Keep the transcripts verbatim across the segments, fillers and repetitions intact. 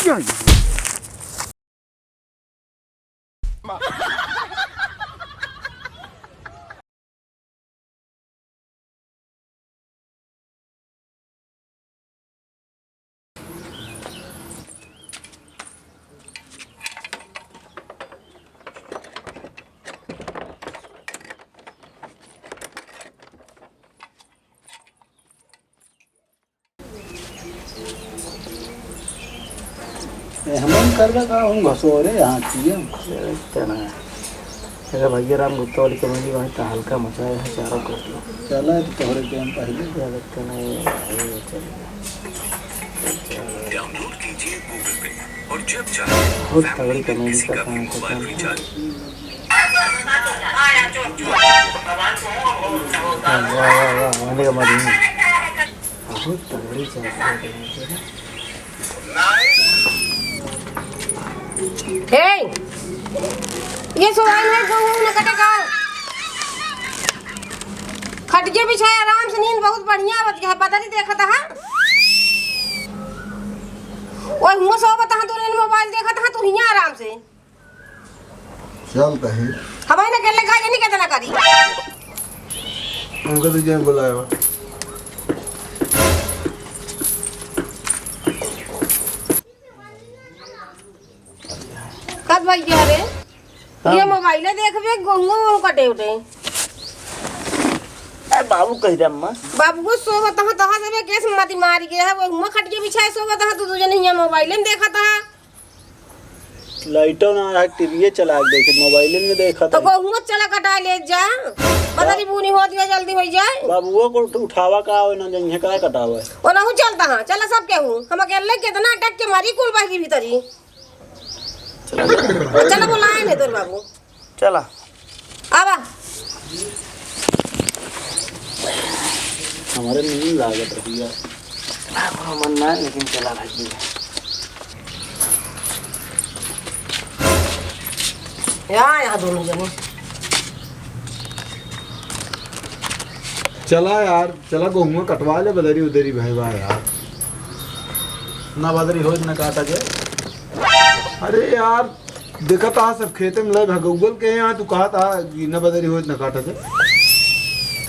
ए, हम करबे का, हम घसोरे यहाँ किए। चलते ना। अगर भैया राम गुप्ता वाली कमेटी वहीं तो हल्का मचाए है, चारों कर लो। चला, तो तोहरे के हम पहले। चलते नहीं, चलिए। Download कीजिए Google पे और जब चाहे बहुत तगड़ी कमेटी का काम करता है। वाह, वाह, वाह, वाह, वाह। बहुत तगड़ी चल रही है। हे, ये सोहन है, गहूं न कटे का? खटिया बिछाए आराम से, नींद बहुत बढ़िया आवत है, बदरी देखत है। ओए हुआ सोवत है, तू मोबाइल देखत है, तू हियां आराम से। चल तही। हमारे ना कहले का जानी कितना करी। उनका तो जान बुलाया। कब भैया रे? हाँ। ये मोबाइल देखबे, गोहुआ वोहुआ कटे उठे। ए, बाबू कह दे अम्मा। बाबू को सोवत है, तहाँ से केस मती मारी गया है, वो हुआ खटिया बिछाए सोवत है, तू दू जने हियां मोबाइल में देखत है। लाइटो ना है, टीवीए चला के देखे, मोबाइल में देखत तो है। गोहुआ चला कटा ले जा, बदरी बूनी होत है, जल्दी हो जाए। बाबुओ को उठ-, उठावा का आवे ना, जइहे का कटावे। वो नहु चलता है, चला सब केहू। हम अकेले कितना अटक के मारी कुल बहरी भीतरी। चला। चला बोलाए ने तोर बाबू। चला। आवा। हमारे नींद लागत रही है। हमरो मन ना है, लेकिन चला भाई। यहाँ, यहाँ दोनों जने। चला यार, चला गोहुआ कटवा ले, बदरी उदरी भय बा यार। ना बदरी होत ना काटा जाए। अरे यार, देखत हा सब खेते में लग हगौगल के यहाँ, तू कहत हा कि न बदरी होत न काटत है।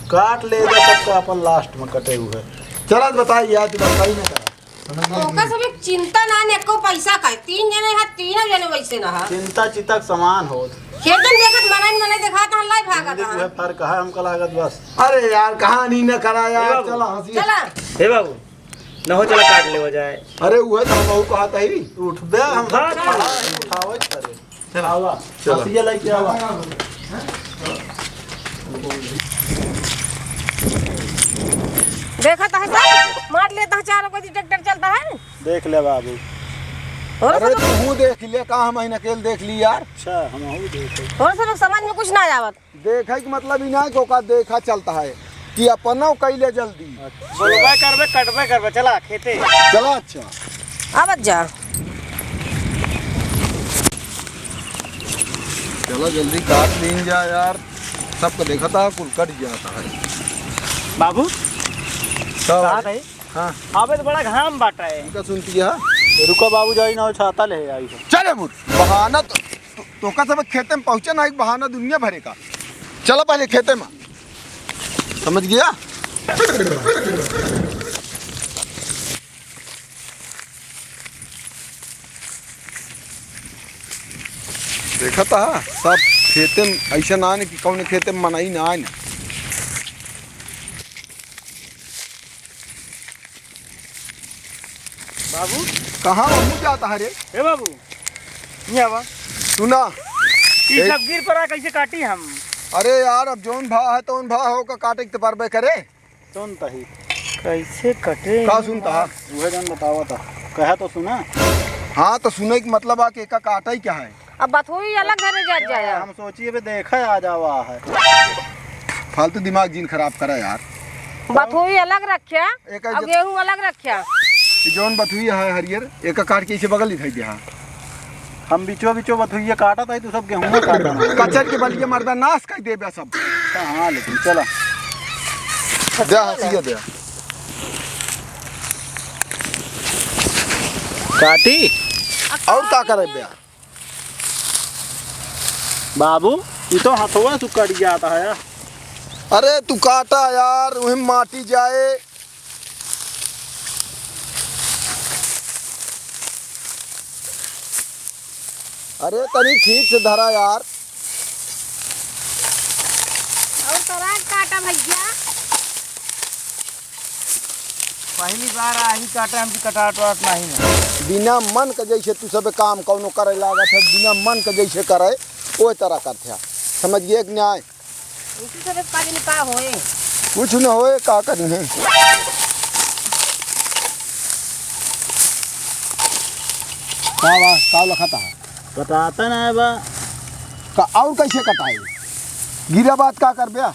काट ले जा सबका अपन लास्ट में कटे हुए। चला बताई यार, तू बताई ना करा। समझ में ओकर नहीं। सब एक चिंता ना ने, एको पैसा का है। तीन जने हा, तीनों जने वैसे ना हा। चिंता चिता के समान होत। खेते में देखत मनई मनई देखात हा, लाई भागत हिंदी हा। उहे फर्क है हमका लागत बस। अरे यार, कहानी न करा यार, ए बाबू। चला हंसी। चला। ए बाबू, न हो, चला काट लेवा जाए। अरे, उहे तो हमहू कहत हई। उठबे, हम हाँ, हाँ। उठावे करे। चल, आवा। चल। हंसिया लेके आवा। देखत है सब, मार लेता है चारों को, ट्रैक्टर चलता है। देख ले बाबू। और अरे, सब तू देख ले, का हम अकेले देख ली यार। अच्छा, हम देख ले। और सब समझ में कुछ ना आवत। देखे के मतलब ई ना है कि ओका देखा चलता है कि अपनो कैले जल्दी। अच्छा। बोलबे करबे, कटबे करबे, चला खेते। चला, अच्छा। आवत जा। चला जल्दी काट लीन जा यार, सबको देखा था, कुल कट जाता है। बाबू, का कहा बात? था? हाँ। अबे तो बड़ा घाम बाटा है। इनका सुनती है। रुको बाबू, जाई ना हो, छाता ले आई है। चले मुर, बहाना तो, तो, तोका सब खेते में पहुँचे ना, एक बहाना दुनिया भरे का। चला पहले खेते में, समझ गया? देखा था सब खेते में ऐसा ना आने कि कौन खेते में मनई ना आने। बाबू। कहाँ मुँह जाता है रे? ए बाबू, ये आवा। सुना। ई ए- सब गिर पड़ा, कैसे काटी हम? अरे यार, अब जौन भा है तौन भा हो का काटे के तो परबे करे। सुन तही। कैसे कटे? का सुनता है? उहे जौन बतावा था। कहा तो सुना। हाँ, तो सुने के मतलब आ कि एका काटे क्या है? अब बथुई अलग घरे जात जाया। हम सोचिए बे देखे आ जावा है। फालतू दिमाग जिन खराब करा यार। बथुई अलग रख्या, एक और जब गेहूं अलग रख्या। ई जौन बथुई है हरियर, एका काट के इसे बगल दिखाई दे। हाँ। हम बिचो बिचो बथुइया काटत है, तू सब गेहूं काटत है। कचर के बलिया मर्दा नाश कर देबे सब। हाँ, लेकिन चला। दे हंसिया दे। काटी? और का करे बे? बाबू, ई तो हथवा से कट जाता है यार। अरे तू काटा यार, उहे माटी जाए। अरे तनी ठीक से धरा यार। और तोरा काटा भैया। पहली बार आही काटे, हमकी कटावत वाट नाही है। बिना मन के जैसे तू सब काम कौनो करे लागत है, बिना मन के जैसे करे, ओए तरह करत है। समझ गए कि नाय? इसी सब एक पागल का होए? कुछ न होए, का करी है? का बा, का लखता है? कटाता ना है बा। का, और कैसे कटाई? गिरा बात का करबे?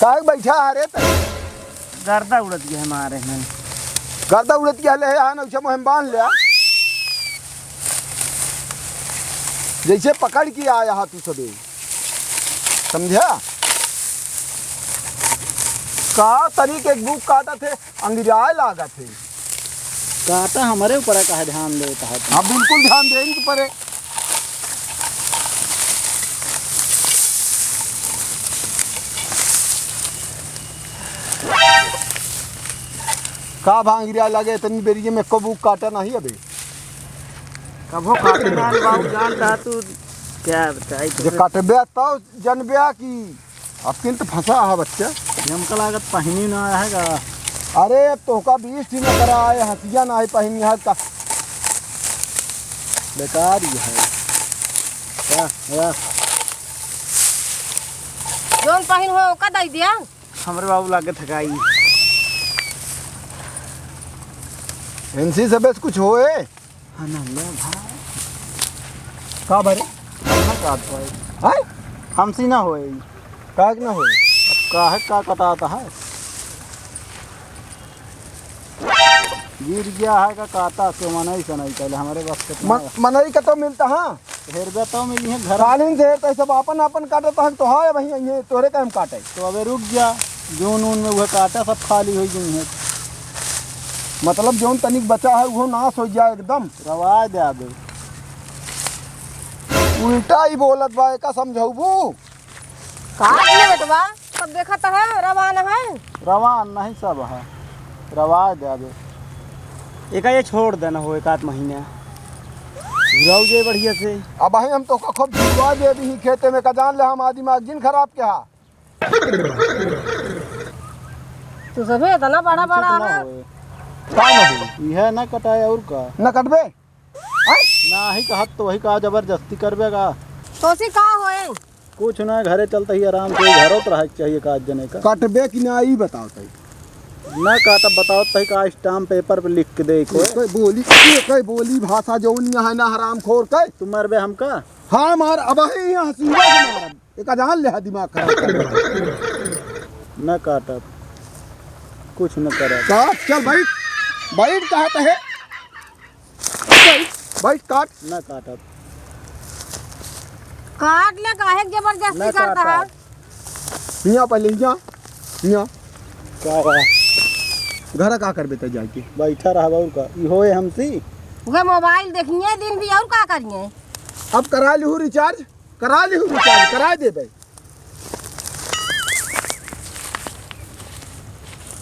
काहे बैठा है रे तै? गर्दा उड़त गया हमारे मन। गर्दा उड़त गया ले, हाँ, नौछे मुँह में बांध ले। जैसे पकड़ के आया हा तू सबे, समझा? का तरीके के बुक काटत है, अंगिराए लागत है। काटा हमरे ऊपर है, काहे ध्यान देता है तू? हाँ, बिल्कुल ध्यान देही के परे। का भांगिया लगे, इतनी बेरिये में कबू काटा नहीं अबे। कबो काटे ना बाबू, जानता तू क्या बताई जे तोरे। काटबे तो जनबे की अब किंत फंसा है बच्चा। ये हमका लागत पहिनी ना आया है का? अरे, अब तोहका बीस दिन करा आए, हंसिया ना है पहिनी है का? बेकार ही है। या, या। जौन पहिन हो, ओका दई दिया। हमरे बाबू लागे थकाई। इनसी से बेस कुछ होए? आनंद है भाई। का भरे? हम ना काट पाए। हैं? हमसे ना होए। काहे के ना होए? अब काहे का कटाता है? गिर गया है का काटा के मनई से नहीं पहले हमारे बस के मन-, मनई का तो मिलता है। हेरबे तो मिली है घर। कालीन से हेरता है, सब आपन आपन काटता है, तो हाय वहीं आई है, तोहरे का हम काटे। तो अबे रुक जा, जौन उन में वह काटा सब खाली हो गई है। मतलब जौन तनिक बचा है, वो नाश हो जाए एकदम। रवाय दे अबे। उल्टा ही बोलत बा, एका समझौबू? काट ले बेटवा, सब देखत है, रवान है। रवान नहीं सब है, रवाय दे अबे। एका ये छोड़ देना हो एक आध महीना, घुराऊ जाए बढ़िया से। अब भाई हम तो खूब घुरा दे दी खेते में, का जान ले हम आदमी दिमाग जिन खराब क्या। तू सभे इतना बड़ा बड़ा हमसे तो ना है। होए। का ना होए? यह ना कटाए और का? ना कटबे? हैं? ना ही कहत तो वही का जबरदस्ती करबे का? तोसी का होए? कुछ ना, घरे चलते ही आराम से घर होत रहे के चाहिए का जने का। कटबे कि ना, ई बताओ तई। ना काटब, बताओ तई का स्टाम्प पेपर पे लिख के दे को। कोई बोली, कोई बोली भाषा जौन यहाँ ना हरामखोर के। तू मरबे हमका? हाँ मार, अब ही यहाँ हसीना से मारब। एक जान ले हा दिमाग खराब कर। ना काटब, कुछ न करब। काट, चल बैठ, बैठ कहा तहे। बैठ, बैठ, काट। ना काटब। काट ले, काहे के जबरदस्ती ना करता है? काटब। हियाँ पहले, हियाँ, हियाँ। का बा? घर का करबे त जाके? बैठा रहब और का? ई होए हमसी? उहे मोबाइल देखिए दिन भी और का करिए? अब करा लिहू रिचार्ज, करा लिहू रिचार्ज, करा देबे।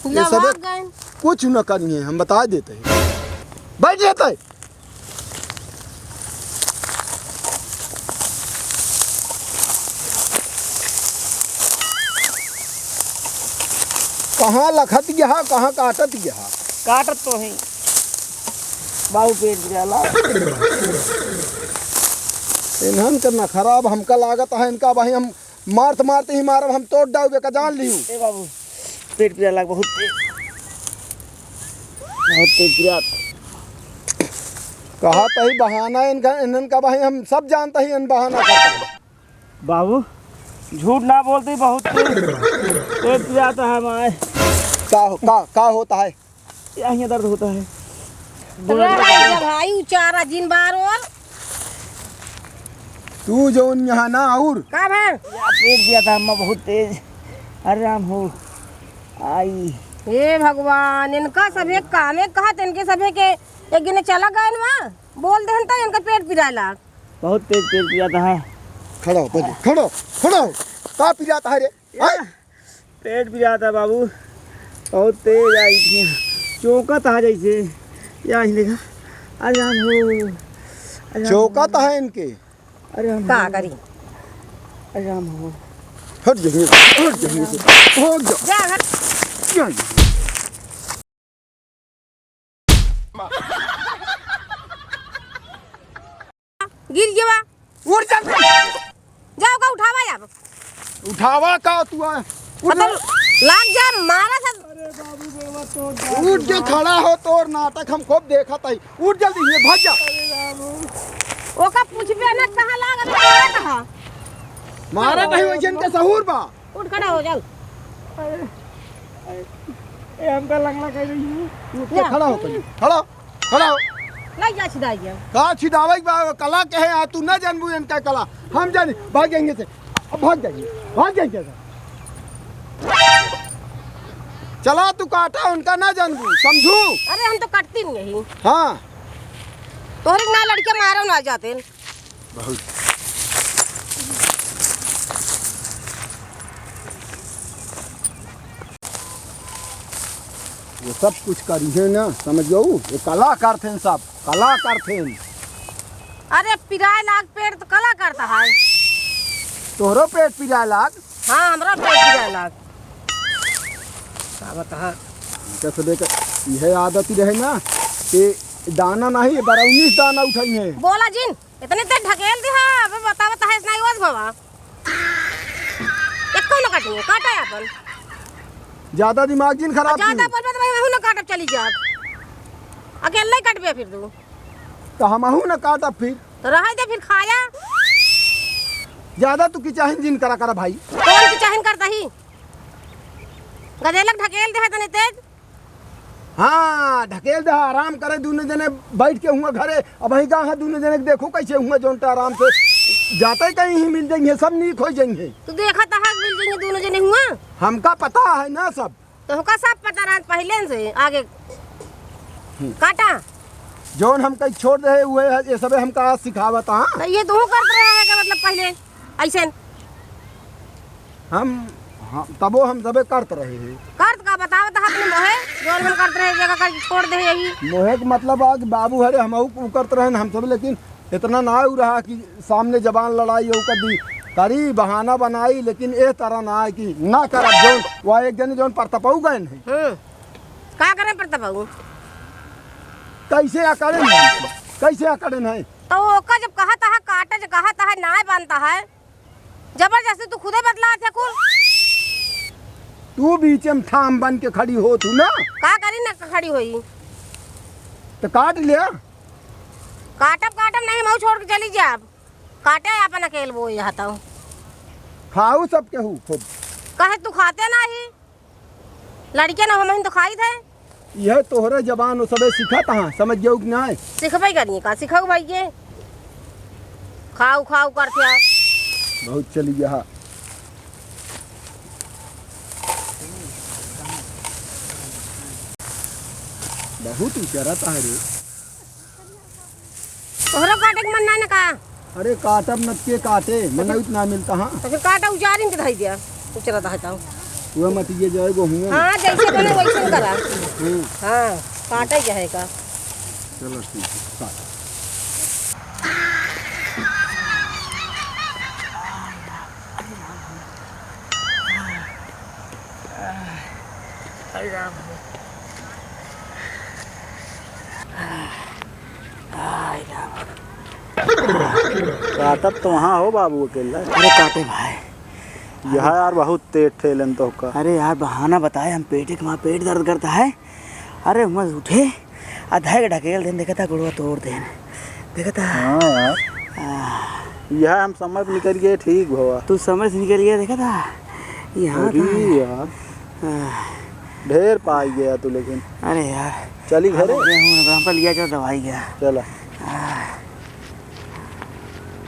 ये लगा सब गए। कुछ न करिए, हम बता देते हैं। बैठ जाते हैं। कहाँ लखत गया, कहाँ काटत गया? काटत तो है। बाबू पेट जाला। इन्हन के नखरा अब हमका लागत है, इनका भाई हम मारत मारत ही मारब, हम तोड़ डाउबे का जान लिहू। ए बाबू, पेट पिरात लाग बहुत तेज। बहुत तेज पिरात। कहा तही बहाना इनका, इन्हन का भाई हम सब जानता ही इन बहाना करता है। बाबू, झूठ ना बोलते, बहुत तेज पेट पिरात है हमारे। का हो, का, का होता है? यहाँ दर्द होता है। रह जा भाई, उचारा जिन बार और। तू जौन यहाँ ना और। का भा? या पेट पिरात है अम्मा बहुत तेज। अरे राम हो। आई। हे भगवान, इनका सभे कामे कहत, इनके सभे के एक दिने चला गए ना, बोल देहन त इनका पेट पिराए लाग। बहुत तेज पेट पिरात है। खड़ा हो पहले, खड़ा हो, खड़ा हो। का पिरात है रे? या, हैं? पेट पिरात है बाबू, बहुत तेज आई थी। चौंकत है जैसे, या ही देखा। अरे राम हो, अरे राम हो। चौंकत है इनके। अरे राम का हो। करी? अरे राम हो। हट जइहे, हट जइहे से। भाग जा। जा, हट। जा। गिर गया। उठ जल्दी। जाओ का उठावा अब। उठावा का तू आ? उठ। मतलब लाग जा, मारा सब। अरे बाबू, बाबा, तो उठ के खड़ा हो, तोर नाटक हम खूब देखत हई। उठ जल्दी, ये भाग जा। अरे बाबू। ओका पूछबे ना कहाँ लाग रहा है, कहाँ? मारा नहीं, वैसे इनके सहूर बा। उठ खड़ा हो, चल। अरे, अरे, ए, हमका लंगड़ा कह रही है। उठ के जा। खड़ा हो, पहले। खड़ा हो, खड़ा हो। नहीं जा, छिदा गया। का छिदावे के बा, कला के है, आ, तू ना जानबू इनका कला। हम जानी, भाग जाएंगे से। अब भाग जाएंगे, भाग जाएंगे से। चला तू काटा, उनका ना जानबू, समझू? अरे, हम तो कटती नहीं। हाँ। तोहरे ना लड़के मारो ना जाते। बहुत। ये सब कुछ करी है ना, समझ गऊ? ये कला करथेन सब, कला करथेन। अरे पिराए लाग पेट तो कला करता है। तोहरो पेट पिराए लाग? हाँ, हमरा पेट पिराए लाग। का बता? इनका सबे का यह आदत ही रहे ना कि दाना नहीं, बरौनी से दाना उठाई है। बोला जिन। इतने ते ढकेल दे हा, अबे बता, बता है, इतना आवाज बाबा। एको न काटिए, काटा है अपन। ज्यादा दिमाग जिन खराब ज्यादा की। बोलबे तो भाई, वहू न काटब, चली जा। अकेले ही काटबे फिर तू। तो हमहू न काटब फिर। तो रहे दे फिर खाया। ज्यादा तू किचाहिन जिन करा करा भाई। कौन किचाहिन करता ही? गदेलक ढकेल दे है तने तेज। हाँ, ढकेल दे, आराम करे दुनो जने बैठ के हुआ घरे। अब वही गाँव है, दुनो जने के देखो कैसे हुआ जौन टा आराम से जाते कहीं ही मिल जाएंगे, सब नीक हो जाएंगे। तू देखा तो है मिल जाएंगे दुनो जने हुआ। हमका पता है ना सब। तो होका सब पता रहत पहले से आगे। हम्म। काटा। जौन हम कहीं छोड़ दे हुए है, ये सबे हमका आज सिखावत, हाँ। तो ये तू करत रहे है का मतलब पहले ऐसे? हम, हम, तबो हम सबे करत रहे हैं। करत का बतावत है अपने मोहे, जौन हम करत रहे, जगह का छोड़ दे यही। मोहे के मतलब आ कि बाबू हरे हमहू उ करत रहे हम सब, लेकिन इतना ना उ रहा कि सामने जबान लड़ाई हो कदी करी, बहाना बनाई, लेकिन ए तरह ना है कि ना करब जौन, वह एक जने जौन परतपऊ गए हैं। हम्म। का करे परतपऊ? कैसे अकड़े हैं? कैसे अकड़े हैं? तो ओका जब कहत है काटा, जब कहत है ना बनता है, जबरदस्ती तू खुदे बतलात है कुल। तू बीचे में थाम बन के खड़ी होत हू ना। का करी ना खड़ी होई? तो काट ले। काटब, काटब नहीं, मऊ छोड़ के चली जाब। काटे अपन अकेल वो यहाँ तो। खाऊ सब केहू खूब। कहे तू खाते नाही। लड़के ना हमहिन तो खाई थे। यह तोहरे जबान वो सबे सिखत हाँ, समझ गयो कि नाय? सिखबे करिए का, सिखाऊ भाई के। खाऊ खाऊ करते हैं। बहुत चली गया। बहुत उचरत है रे। तोहरो काटे के मन ना न का? अरे काटब न के काटे, मनई ना मिलता, हाँ। तो फिर काटा उजारिन के धई दिया, उचरत है तो। वह मत ये जाए गो हुए। हाँ, जैसे बने वैसे करा। हम्म। हाँ, काटे के है का। चलो ठीक है, काट। काटब तो वहाँ हो बाबू अकेला। अरे काटे भाई। यह यार बहुत तेज ठेलन तो का। अरे यार बहाना बताए, हम पेटे के वहाँ पेट दर्द करता है। अरे हुआँ उठे, आ धै के ढकेल देन, देखा था गुड़वा तोड़ देन। देखा था? हाँ यार। आ। यह हम समय पे निकल गए, ठीक भवा। तू समय से निकल गया, देखा था? यहाँ अरे था। यार। आ। ढेर पाई गया तू लेकिन। अरे यार। चली घरे? अरे हम राम पर लिया जा दवाई गया। चला। आ।